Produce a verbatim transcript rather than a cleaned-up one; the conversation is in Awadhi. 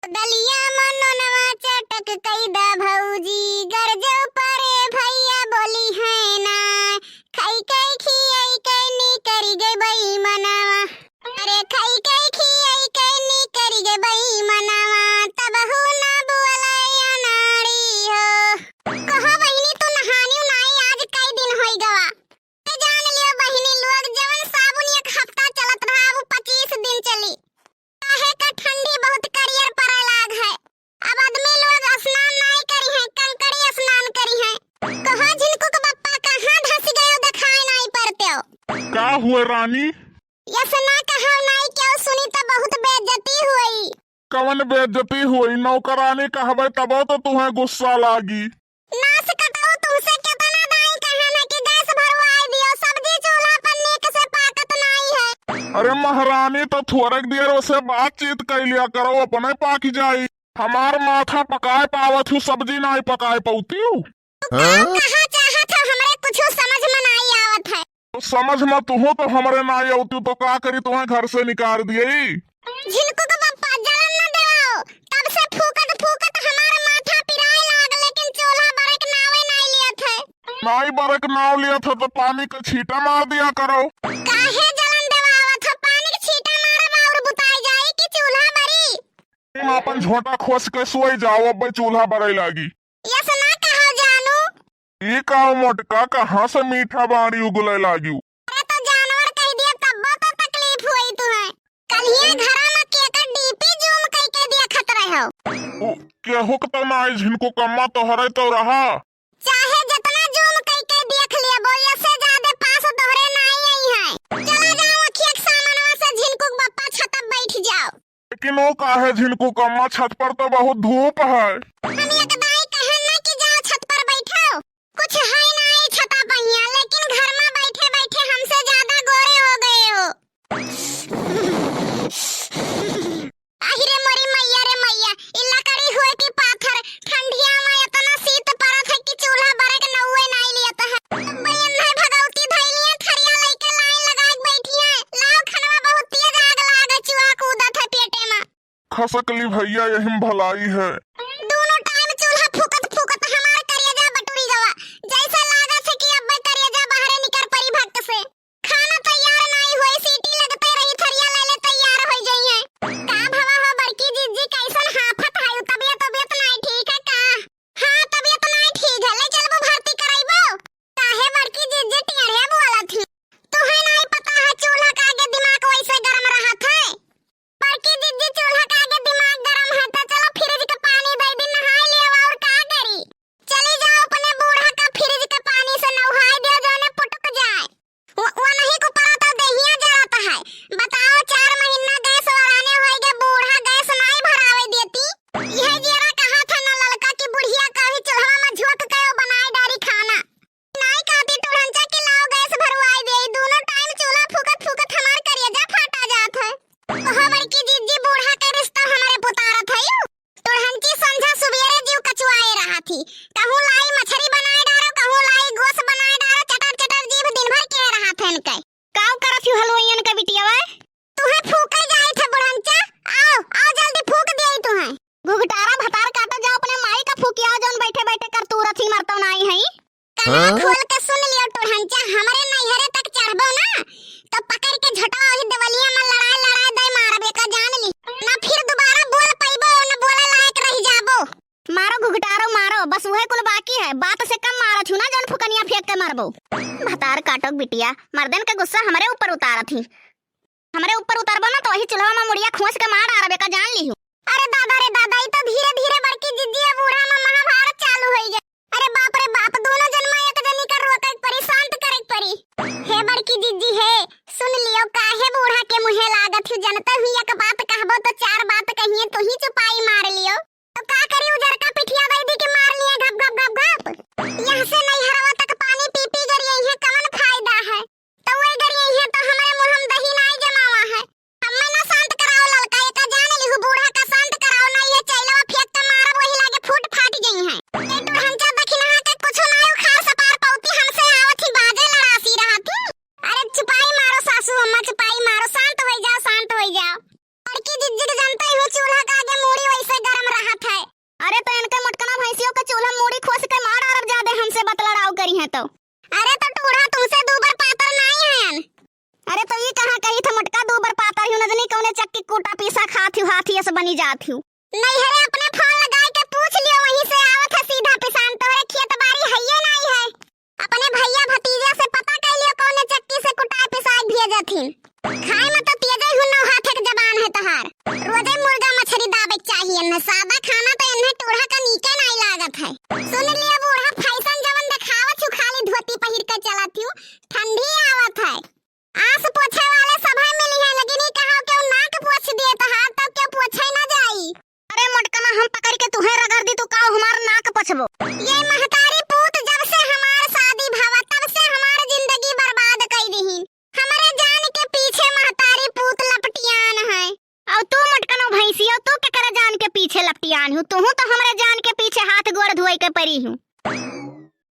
दलिया मनोनवा चटक कई दा भौजी, गरजो परे भैया बोली है ना। खाई के खियाई के निकरी गई बई मनवा। अरे खाई के खियाई के निकरी गई बई मनवा, तबहू ना बोले अनाड़ी हो। कहो बहिनी, तू नहानी नाई, आज कई दिन होई गवा। ए जान लियो बहिनी लोग, जवन साबुन एक हफ्ता चलत रहा, अब पच्चीस दिन चली। काहे का ठंडी बहुत करियर पड़े लाग है। अब आदमी लोग स्नान नाई करी है, कंकड़ी स्नान करी है। कहो झिनकू के बप्पा कहाँ धस गयो, देखाई नाई पड़ते हो। का हुआ रानी? यस ना कहो नाई, क्यों सुनी तो बहुत बेइज्जती हुई। कवन बेइज्जती हुई? नौकरानी कहबे तबो तो तुहें गुस्सा लागी। नास कटाऊ, तुमसे केतना दाई कहन है कि गैस भरवाई दियो, सब्जी चूल्हा पर नीक से पाकत नाई है। अरे महारानी, तो थोड़क देर ओसे बातचीत कइ लिया करो, अपने पाकि जाई। हमार माथा पकाए पावत हूँ, सब्जी नाई पकाए पउती हूँ। तू का कहा चाहत हो, हमरे कुछ समझ में नाई आवत है। तो समझ में तुहो तो हमरे नाई अउती तो का करी, तुहें घर से निकार दिए। झिनकू के बप्पा जलन न देवाओ, तब से फूकत फूकत हमार माथा पिराए लाग, लेकिन चूल्हा बरे के नावे नाई लियत है। नाई बरे के नाव लियत है तो पानी के छींटा मार दिया करो। काहे जलन देवावत हो, पानी के छींटा मारब और बुताई जाई कि चूल्हा बरी। तुम अपन झोंटा खोस के सोई जाओ, अब चूल्हा बरे लागी। यस ना कहो जानू। ई का मोटका, कहाँ से मीठा बाणी उगले लागी? अरे तो जानवर कह दिया तब्बो तो तकलीफ हुई तुहे। कलिया घरा में केकर डीपी जूम कई के देखत रहो। उ, केहू के तो नाई झिनकू कम्मा, तोहरे तो रहा। चाहे जितना जूम कई के देख लिया, बोलिया से ज्यादा पास तोहरे नाई आई है। चला जाओ अखिया के सामनवा से, झिनकू के बप्पा छत बैठ जाओ। लेकिन वो काहे झिनकू कम्मा, छत पर तो बहुत धूप है। हम एक दाई कहन ना कि जाओ छत पर बैठो, कुछ है ना ई छता पहिया, लेकिन घर में बैठे बैठे हमसे ज्यादा गोरे हो गए हो। आहि रे मोरी मैया रे मैया, ई लकड़ी होए कि पाथर, ठंडिया में इतना शीत पड़त है कि चूल्हा बरे के नौवे नाई लियत है। अब बयन है भगौती धइलिए, थरिया लइके लाइन लगाए के बैठी है, लाओ खनवा बहुत तेज आग लागे, चूहा कूदत है पेटे में। खसक ली भैया, यही में भलाई है। दोनों टाइम चूल्हा फूकत फूकत हमार करेजा बटुरी गवा, जैसे लागत है कि अब करेजा बाहरे निकर परी भक्त से। खाना तैयार नाई होई, सीटी लगते रही, थरिया ले ले तैयार होई जाइए। का भवा हो बड़की जिज्जी, कैसन हाफत है? तबियत, तबियत नाई ठीक है का? हाँ, तबियत नाई ठीक है, ले चलबो भर्ती करैबो। काहे बड़की जिज्जी टेढ़े बोलत ही? तुहे नाई पता है चूल्हा का आगे दिमाग वैसे गरम रहत है। बड़की जिज्जी चूल्हा का आगे दिमाग गरम है तो चलो फ्रिज के पानी दे दी, नहाई लियो और का करी। चली जाओ अपने बूढ़ा का फ्रिज के पानी से नहाई दियो, जौने पुटक जाए। वो, वो नहीं को पड़ा तो देहिया जरत है। बताओ, चार महीना गैस वराने होई गए, बूढ़ा गैस नाई भरावे देती। यह जेरा कहा था ना ललका कि बुढ़िया का भी चूल्हा में झोंक के वो बनाए डारी खाना। नाई कहती टुढ़ंचा कि लाओ गैस भरवाई दे, दोनों टाइम चूल्हा फूकत फूकत हमार करेजा फाटा जात है। ओहो बड़की जिज्जी, बूढ़ा के रिश्ता हमारे पुतारत है यू। टुढ़ंची संझा सुबेरे जीव कचुआए रहा थी, कहूँ लाई मछरी बनाए डारो, कहूँ लाई गोस बनाए डारो, चटर चटर जीभ दिन भर के रहा थे इनके। काव करत यू हलवाइयन के बिटिया वे? तुहे फूके जाई थे बुढ़ंचा, आओ, आओ जल्दी फूक दिए तुहे। घुघटारा भतार काटो जाओ, अपने माई का फूकिया जौन बैठे बैठे कर तू रथी मरतो नाई है। कनवा हाँ? खोल के सुन लियो टुढ़ंचा, हमरे नैहरे तक चढ़बो ना, तो पकड़ के झोटवा वही देवलिया में लड़ाई लड़ाई दे मारबे का जान ली। ना फिर दोबारा बोल पइबो, ना बोले लायक रह जाबो। मारो घुघटारो मारो, बस उहे कुल बाकी है, बात से कम मारो छू ना, जौन फुकनिया फेंक के मारबो। भतार काटो बिटिया, मर्दन के गुस्सा हमरे ऊपर उतारत ही। हमरे ऊपर उतरबो ना तो वही चूल्हा में मुड़िया खोंस के मार डारबे का जान लिहू। अरे दादा रे दादा, ई तो धीरे धीरे बड़की जिज्जी और बूढ़ा में महाभारत चालू होई गए। अरे बाप रे बाप, दोनों जन में एक जनी का रोके के परी, शांत करे के परी। हे बड़की जिज्जी हे, सुन लियो, काहे बूढ़ा के मुँहे लागत हूँ, जनते हुई एक बात कहबो तो चार बात कहिए, तू ही चुपाई मार लियो। तो का करी, उजरका पिठिया दे दी कि मार लिए घप घप घप घप। यहाँ से नैहरवा तक पानी पी पी गरिए हैं, कवन फायदा है? तो वही गरिए हैं तो हमारे मुँह में दही नाई जमावा है। हमें ना शांत कराओ ललका, ये का जान लिहू बूढ़ा का शांत कराओ ना, ये चैलवा फेंक के मारब वही लागे फूट फाट गई है। ये टुढ़ंचा दखिनहा के कुछ नाई उखाड़ सपार पौती, हमसे आवत ही बाजे लड़ासी रहा थी। अरे चुपाई मारो सासू अम्मा, चुपाई मारो, शांत हो जाओ, शांत हो जाओ। बड़की जिज्जी के जनते हो, चूल्हा का आगे मूड़ी वैसे जात हूँ। नैहरे अपने फोन लगाए के पूछ लियो, वहीं से आवत है सीधा पिसान, तोहरे खेत बारी हइये नाई है। अपने भैया भतीजा से पता कर लियो कौने चक्की से कुटाए पिसाए भेजत हिन। खाए में तो तेजे हूँ, नौ हाथ एक जबान है तहार। रोजे मुर्गा मछरी दाबे के चाहिए इन्हें, सादा खाना तो इन्हें टूढ़ा का नीके नाई लागत है। सुन लियो बूढ़ा, फैशन जवन देखावत हूँ, खाली धोती पहिर के चलत हूँ, ठंडी आवत है। आस पोछे वाले सभे मिली हैं, लेकिन ई कहा केहू नाक पोछ दिए तहार, तब केहू पोछे ना जाई। अरे मोटकना, हम पकड़ के तुहे रगड़ दी, तू का हमार नाक पोछबो? ये महतारी पूत जब से हमार शादी भवा, तब से हमार जिंदगी बर्बाद कई दिहिन। हमरे जान के पीछे महतारी पूत लपटियान है। और तू मोटकनो भैंसियो, तू केकरे जान के पीछे लपटियान हूँ? तू तो हमरे जान के पीछे हाथ गोड़ धोए के परी हूँ।